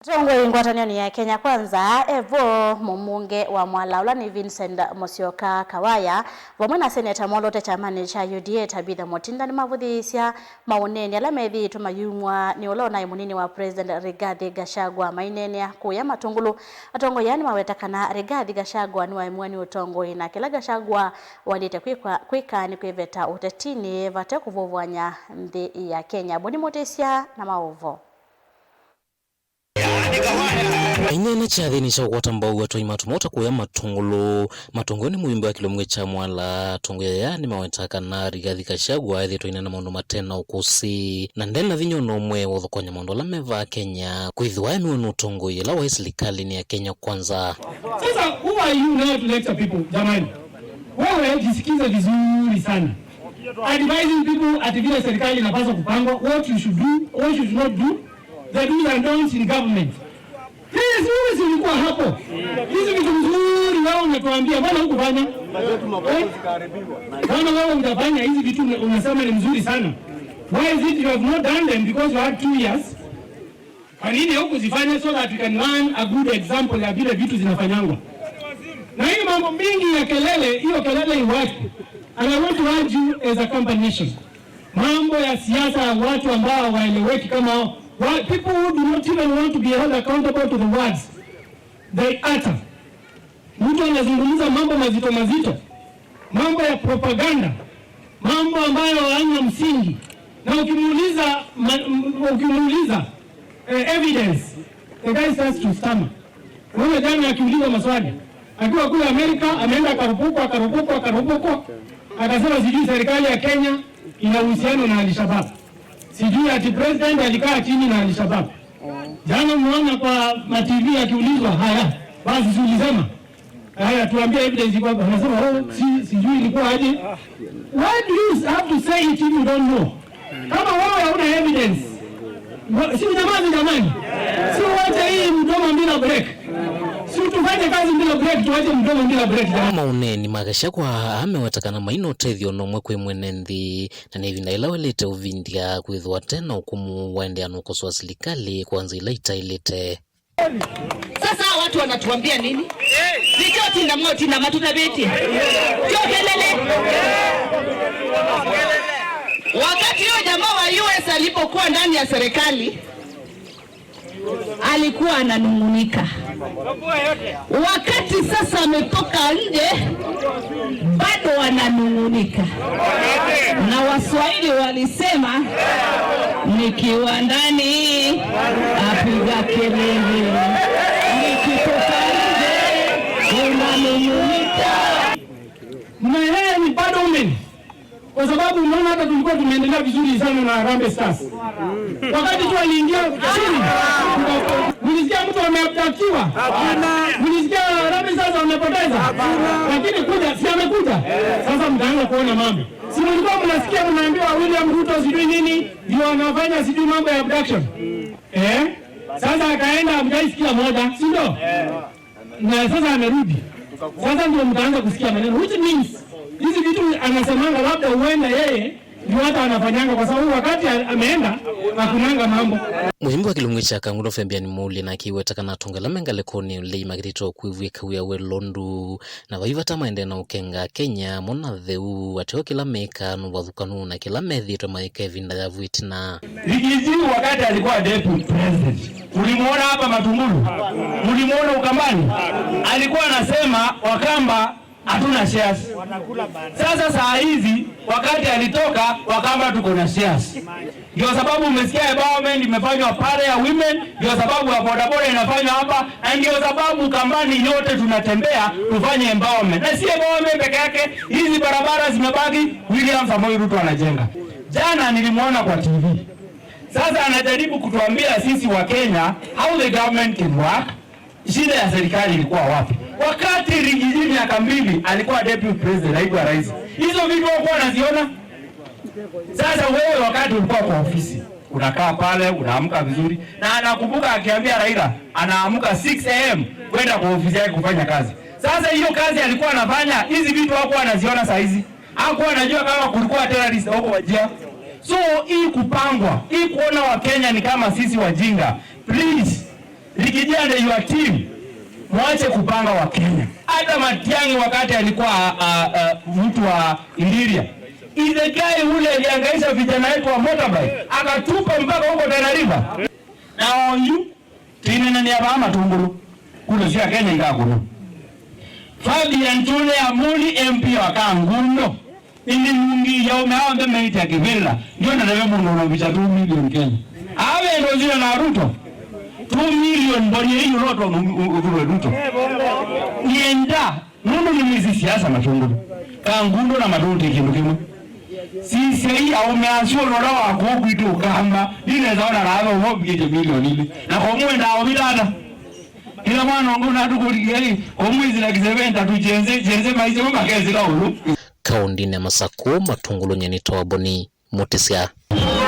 Tongwe ngwatanio ya Kenya Kwanza evo mumunge wa Mwala ni Vincent Musyoka Kawaya vamwe na seneta Molote chamani cha UDA Tabitha Mutinda ni mavuthisya mauneni ala methitwe mayumwa ni ula unai munini wa President Rigathi Gachagua mainenea kuya matungulu atongoi yani maweta kana Rigathi Gachagua ni waimwe ni utongoi na kila Gachagua walite kwika ni kwiveta utetini vate kuvuvwanya nthi ya Kenya boni mutesya na maovo. Inene chathini cha ukwata mbau atwai matumota kuya matungulu matungoni muyumbi wa kilomwe cha Mwala tongo ya ni maweta kana Rigathi Gachagua ethitwe inena maundu matena ukusi na ndena vinyo nomwe wothokonya maundu ala meva Kenya kwithiwa emiwe ni utongoi ila wa serikali ni ya Kenya Kwanza. Sasa who are you now to lecture people jamani? Wewe jisikize vizuri sana. Advising people ati vile serikali inapaswa kupangwa, what you should do, what you should not do, the do's and don'ts in government. Please, wewe si ulikuwa hapo. Hizi vitu vizuri wewe unatuambia, mbona hukufanya? Kama wewe utafanya hizi vitu unasema ni mzuri sana. Why is it you have not done them because you had 2 years? Kwa nini hukuzifanya so that we can learn a good example ya vile vitu zinafanyangwa? Na hiyo mambo mingi ya kelele, hiyo kelele iwache. And I want to urge you as a company nation. Mambo ya siasa ya watu ambao waeleweki kama people who do not even want to be held accountable to the words they utter. Mtu anazungumza mambo mazito mazito, mambo ya propaganda, mambo ambayo hayana msingi, na ukimuuliza evidence, the guy starts to stammer. Wewe jana akiuliza maswali akiwa kule Amerika, ameenda akarupukwa akarupukwa akarupukwa, akasema sijui serikali ya Kenya ina uhusiano na Al-Shabaab, sijui ati president alikaa chini na Al-Shabaab. Jana umeona kwa ma TV akiulizwa, haya basi, si ulisema haya, tuambie evidence iko hapa. Anasema oh, sijui ilikuwa aje. Why do you have to say it if you don't know? Kama wewe hauna evidence, si unyamaze jamani, si uache hii mdomo bila break, si tufanye kazi bila break, tuache mdomo bila break jamani. Mauneni magacagua amewetakana maina utethio nomwe kwi mwene nthi na ni ivinda ila welite uvindia kwithwa tena ukumu waendea nukosoa serikali kwanza ila itailite. Sasa watu wanatuambia nini? Nicho tinda mo tinda matuna beti. Cho kelele. Wakati huyo jamaa wa US alipokuwa ndani ya serikali alikuwa ananungunika. Wakati sasa ametoka nje bado wananungunika. Na Waswahili walisema nikiwa ndani apiga kelele, nikitoka nje unanungunika. Mnaelewa ni bado women. Kwa sababu unaona hata tulikuwa tumeendelea vizuri sana na Harambee Stars. Wakati tu aliingia chini, mlisikia mtu ameabductiwa? Hakuna. Mlisikia Harambee Stars wamepoteza? Hakuna. Lakini kuja, si amekuja? Sasa mtaanza kuona mambo. Si mlikuwa mnasikia mnaambiwa William Ruto sijui nini ndio anafanya sijui mambo ya abduction. Sasa akaenda hamjaisikia moja, si ndio? Na sasa amerudi. Sasa ndio mtaanza kusikia maneno, which means hizi vitu anasemanga labda huenda yeye ndio hata anafanyanga, kwa sababu wakati ameenda hakunanga mambo. Muhimbi wa kilungu cha Kangundo Fabian Muli na kiwetakana tongela mengalekoni lei makirito kwivwika wia we londu na vaivata maende na ukenga Kenya mona theu ateo kila meka nuvathukanu na kila methitwe maika ivinda ya vuitina. Riggy G wakati alikuwa deputy president, ulimuona hapa Matungulu? Ulimuona Ukambani? Alikuwa anasema Wakamba hatuna shares. Sasa saa hizi wakati alitoka Wakamba tuko na shares. Ndio sababu umesikia empowerment imefanywa pale ya women, ndio sababu ya bodaboda inafanywa hapa, na ndio sababu Kambani yote tunatembea tufanye empowerment. Na si empowerment peke yake, hizi barabara zimebaki, William Samoei Ruto anajenga. Jana nilimuona kwa TV. Sasa anajaribu kutuambia sisi wa Kenya how the government can work. Shida ya serikali ilikuwa wapi? Wakati Riggy G miaka 2 alikuwa deputy president, haikuwa rais. Hizo vitu walikuwa wanaziona. Sasa wewe wakati ulikuwa kwa ofisi, unakaa pale, unaamka vizuri. Na anakumbuka akiambia Raila, anaamka 6 a.m. kwenda kwa ofisi yake kufanya kazi. Sasa hiyo kazi alikuwa anafanya, hizi vitu hakuwa anaziona saa hizi. Hakuwa anajua kama kulikuwa terrorist huko Wajir. So hii kupangwa, hii kuona Wakenya ni kama sisi wajinga. Please, Riggy G and your team, mwache kupanga wa Kenya. Hata Matiang'i wakati alikuwa mtu wa Indiria, is the guy ule aliangaisha vijana wetu wa motorbike akatupa mpaka huko Tana River. Na onyu tinene ni aba matungulu kuno sia Kenya ikakuno. Fabian Tule Amuli MP wa Kangundo ili nungi ya umeaombe meita kivila ndio na nawe mundu unavisha 2 million Kenya. Awe ndo zile na Ruto 2 million mbonye hiyo loto Ruto. Nienda nundu ni mizi siasa matungulu. Kangundo na matundu kindu kimwe. Sisi hii aumeasio rora wako kwitu ukamba ndineza ona rawe ubobije milioni ile na komwenda obidada kila mwana ngona tukuligeli omwizi na kisebenta tujenze jenze maisha makezi kaulu Kaunti ya Masaku matungulu nyenito waboni mutisia.